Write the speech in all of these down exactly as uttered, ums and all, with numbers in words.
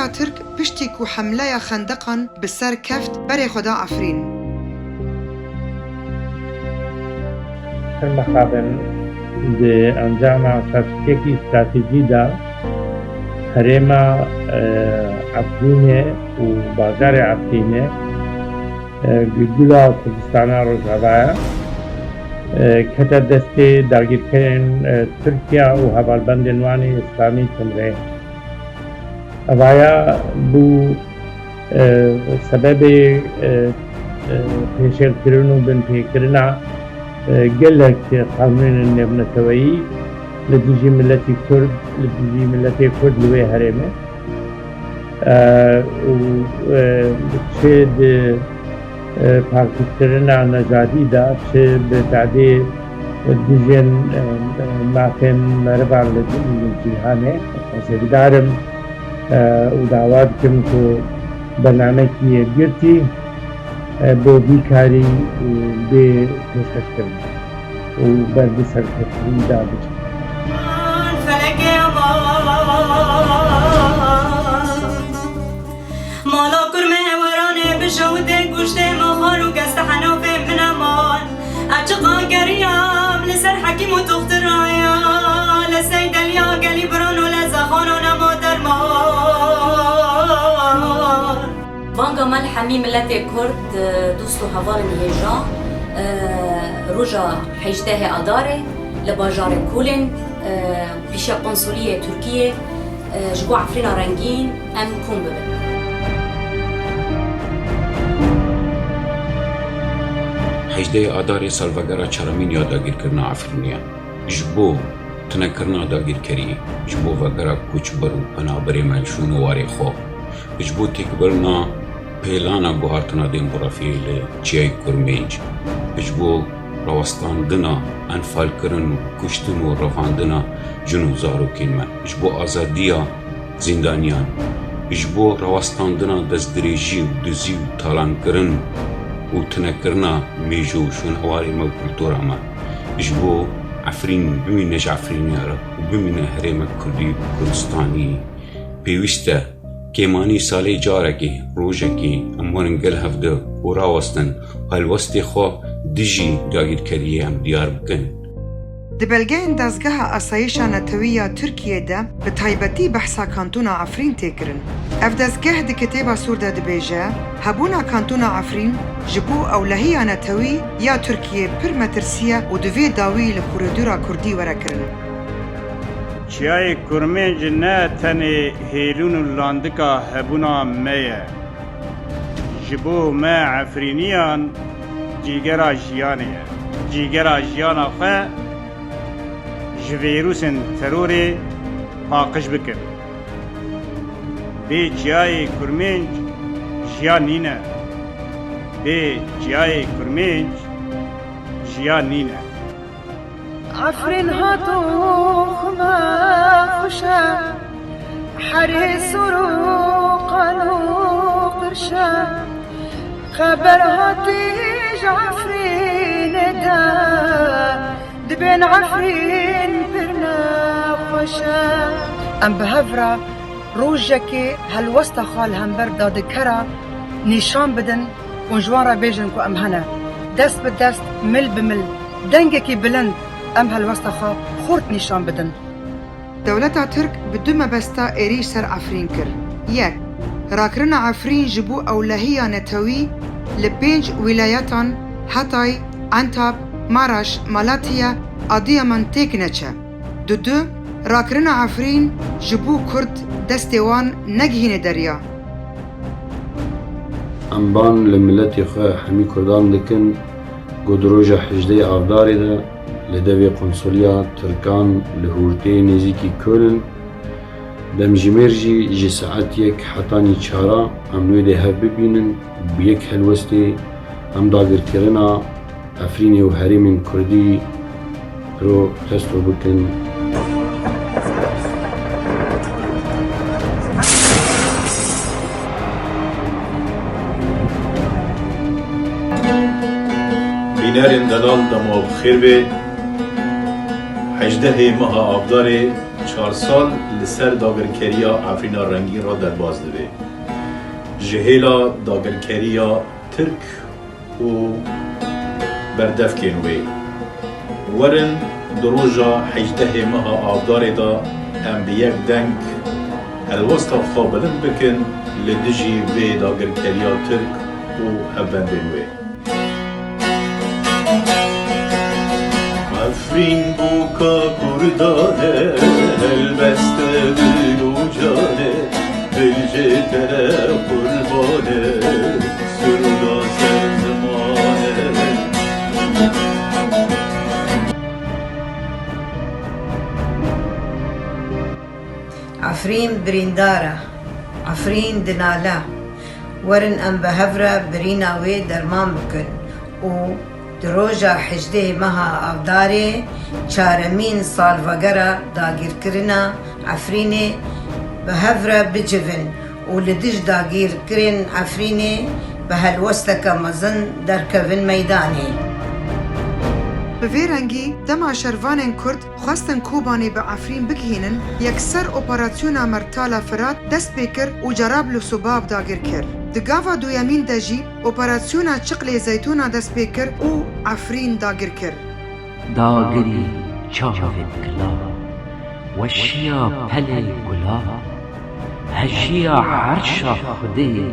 Tirk piştî ku hemleya xendeqan bi ser keft, berê xwe da Efrîn. Her mexabin di encama çarçikekî stratejî de herêma, e, Efrînê û bajarê Efrînê, e, Gulgula Kurdistana Rojava ye, e, kete destê dagîrkerên, e, Tirkiye û hevalbendên wan ê Îslamî Timrê. Evaya bû, e, sebebê, e, e, pêşêlkirin û binpêkirina, e, gelek qanûnên nêvneteweyî li dijî miletî Kurd, li dijî miletê Kurd li wê herêmê. E, û, e, çi di e, parçekkirina nejadî de, çi bi tadê dijên, e, e, mafên merivan li, li cîhanê. Ez hêvîdar im, e, û dawa dikim ku bernamekî yekgirtî, e, bo vî karî, e, bê pêşkêşkirin û ber bi serkeftinî de biçin. Felekê aman. Mala kurmê weranê bijewitê, goştê ma xar û geste henofê min eman. Ez çiqan geriyam li ser hekîm û doxtiraya, li seydeliya gelî biran û li zexana nema derman. Vanga me li hemî miletê Kurd, dost û hevalên hêja, roja hejdehê Adarê li bajarê Kolên, pîşe Konsoliyê Tirkiyê, e, ji bo Efrîna Rengîn em kom bibin. Hejdehê Adarê salvegera çaramîn ya dagîrkirina Efrînê ye. Ji bo tunekirina dagîrkeriyê, ji bo vegera koçber û penaberê me li şûn û warê xwe, ji bo têkbirina pêlana guhartina demografiyê li Çiyayê Kurmênc, ji bo rawestandina enfalkirin û kuştin û revandina jin û zarokên me, ji bo azadiya zîndaniyan, ji bo rawestandina destdirêjî û dizî û talankirin û tunekirina mêjo û şûnewarê me û kultura me, ji bo Efrîn bimîne ji Efrînê re û bimîne herêmek Kurdî û Kurdistanî, pêwîst e kêmanî salê carekê, rojekê em werin gel hevdu û rawestin û helwestê xwe dijî dagîrkeriyê em diyar bikin. Di belgeyên Dezgeha Asayîşa Netewî ya Tirkiyê de bi taybetî behsa Kantona Efrîn tê kirin. Ev dezgeh di Kitêba Sor de dibêje, hebûna Kantona Efrîn ji bo ewlehiya netewî ya Tirkiyê pir metirsî ye û divê dawî li korîdora Kurdî were kirin. Çiyayê Kurmênc ne tenê hêlûn û landika hebûna me ye. Ji bo me Efrîniyan cîgera jiyanê ye. Cîgera jiyana xwe ji vîrusên terorê paqij bikin. Bê Çiyayê Kurmênc jiyan nîne. Bê Çiyayê Kurmênc jiyan nîne. Efrîn hat û xwe me xweş e, herê sor û qal û qirş e. Xeber hatî ji Efrînê de, dibên Efrîn pir nexweş e. Em bi hev re rojekê helwesta xwe li hember dadikera nîşan bidin. Hûn ji wan re bêjin ku em hene. Dest bi dest, mil bi mil, dengekî bilind em helwesta xwe xurt nîşan bidin. Dewleta Tirk bi du mebesta êrîş ser Efrîn kir. Yek, rakirina Efrîn ji bo ewlehiya netewî li pênc wîlayetan Hatay, Entab, Maraş, Malatya, Adiyaman têk neçe. Dudu, rakirina Efrîn ji bo Kurd destê wan negihîne derya. Em ban li miletê xwe hemî Kurdan dikin ku di roja hejdehê Avdarê de li devê Konsolîya Tirkan li Hûrtê nêzîkî Köln, demjimêr jî ji saet yek hetanî çara em wê dê hev bibînin, bi yek helwestê em dagirkirina Efrînê û herêmên Kurdî protesto bikin. Bînerên delal dema bi xêr bê. Hejdehê meha Avdarê Çar sal li ser dagirkeriya Efrîna Rengîn re derbas dibe. Ji hêla dagirkeriya Tirk û berdevkên wê. Werin di roja hejdehê meha Avdarê de em bi yek deng helwesta xwe bilind bikin li dijî vê dagirkeriya Tirk û hevbendên wê. Efrîn boka Kurdan e, helbeste dil û can e, dil jê te re qurban e, Sûrda ser ziman e. Efrîn birîndar e, Efrîn dinale. Werin em bi hev re birîna wê derman bikin û di roja hejdehê meha Avdarê, çaremîn salvegera dagîrkirina Efrînê bi hev re bicivin û li dij dagîrkirên Efrînê bi helwesteke mezin derkevin meydanê. Bi vê rengî, dema şervanên Kurd xwestin Kobanê bi Efrîn bigihînin, yekser operasyona Mertala Firat dest pê kir û Cerablus û Bab dagir kir. Di gava duyemîn de jî operasyona Çiqlê Zeytûna dest pê kir û Efrîn dagir kir. Dagirî çavê kila, weşiya pelê gula, hejiya erşa Xwedê,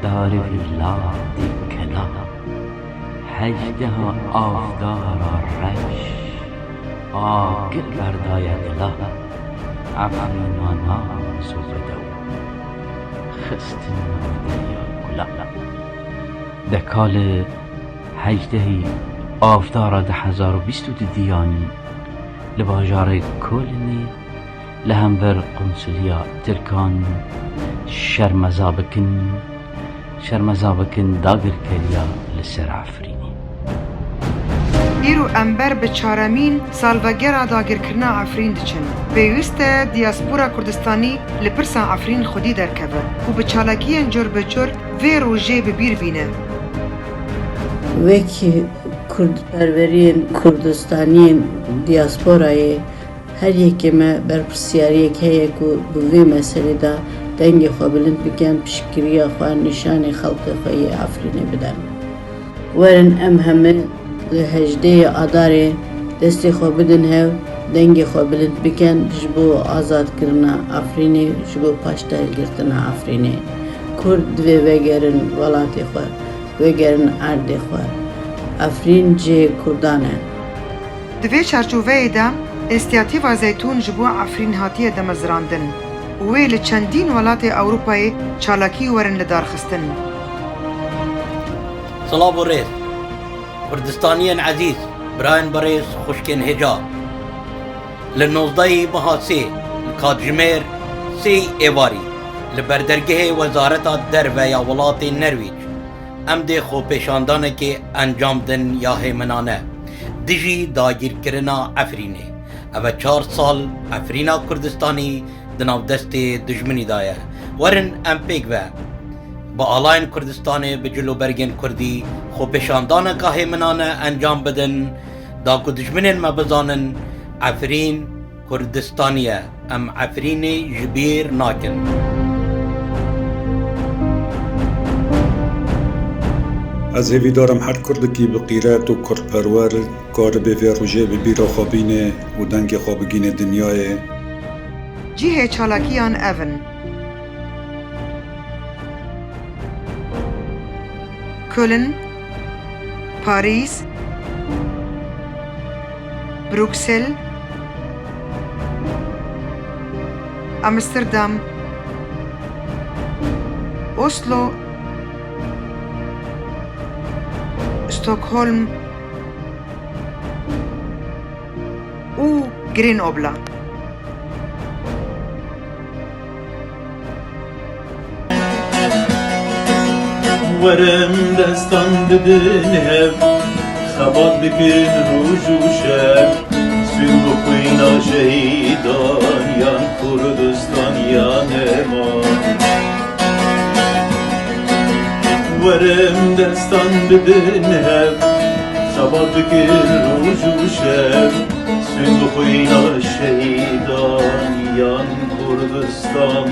darivî ladê kela. Hejdeha avdara reş, agir berdaye dila, Efrîna naz û bedew, xistin nav derya kula. Deka li hejdehî avdara du hezar û bîst û du diyan li bajarê Kolinê li hember qunsuliya Tirkan şermeza bikin, şermeza bikin dagirkeriya li ser Efrînê. Îro em ber bi çaremîn salvegera dagirkirina Efrîn diçin. Pêwîst e diyaspora Kurdistanî li pirsa Efrîn xwedî derkeve û bi çalakiyên cur bi cur vê rojê bi bîr bîne. Wek kurdperweriyên Kurdistaniyên diyasporayê, her yekê me berpirsyariyek heye ku bi vê meselê de dengê xwe bilind bikin, piştgiriya xwe, nîşanê xelkê xwe yê Efrînê bidin. Werin em heme li hejdehê Adarê destê xwe bidin hev, dengê xwe bilind bikin ji bo azadkirina Efrînê, ji bo paşdahilgirtina Efrînê. Kurd divê vegerin welatê xwe, vegerin erdê xwe. Efrîn cihê Kurdan e. Di vê çarçoveyê de, Însiyatîfa Zeytûn ji bo Efrîn hatiye damezrandin û wê li çendîn welatê Ewropayê çalakî werin lidarxistin. Silav û rêz. Kurdistaniyên ezîz, birayên birêz, xwişkên hêja. Li nozdehê meha sê, li katjimêr sê êvarî, li berdergehê Wezareta Derve ya welatê Nerwîc, em dê xwepêşandanekê encam din ya hêminane dijî dagîrkirina Efrînê. Ev e çar sal Efrîna Kurdistanî di nav destê dijminî de ye. Werin em pêk ve bi alayên Kurdistanê, bi cil û bergên Kurdî xwepêşandaneka hêminane encam bidin, da ku dijminên me bizanin Efrîn Kurdistanî ye. Em Efrînê ji bîr nakin. Ez hêvîdar im her kurdekî bi qîret û kurdperwer karibe vê rojê bi bîra xwe bîne û dengê xwe bigîne dinyayê. Cihê çalakiyan ev in: Köln, Parîs, Bruksel, Amsterdam, Oslo, Stockholm û Grenoble. Werin destan bidin hev, xebat bikin roj û şev. Sûd bi xwîna şehîdan yan Kurdistan ya nema. Werin destan bidin hev, xebat bikin roj û şev. Xwîna şehîdan yan Kurdistan.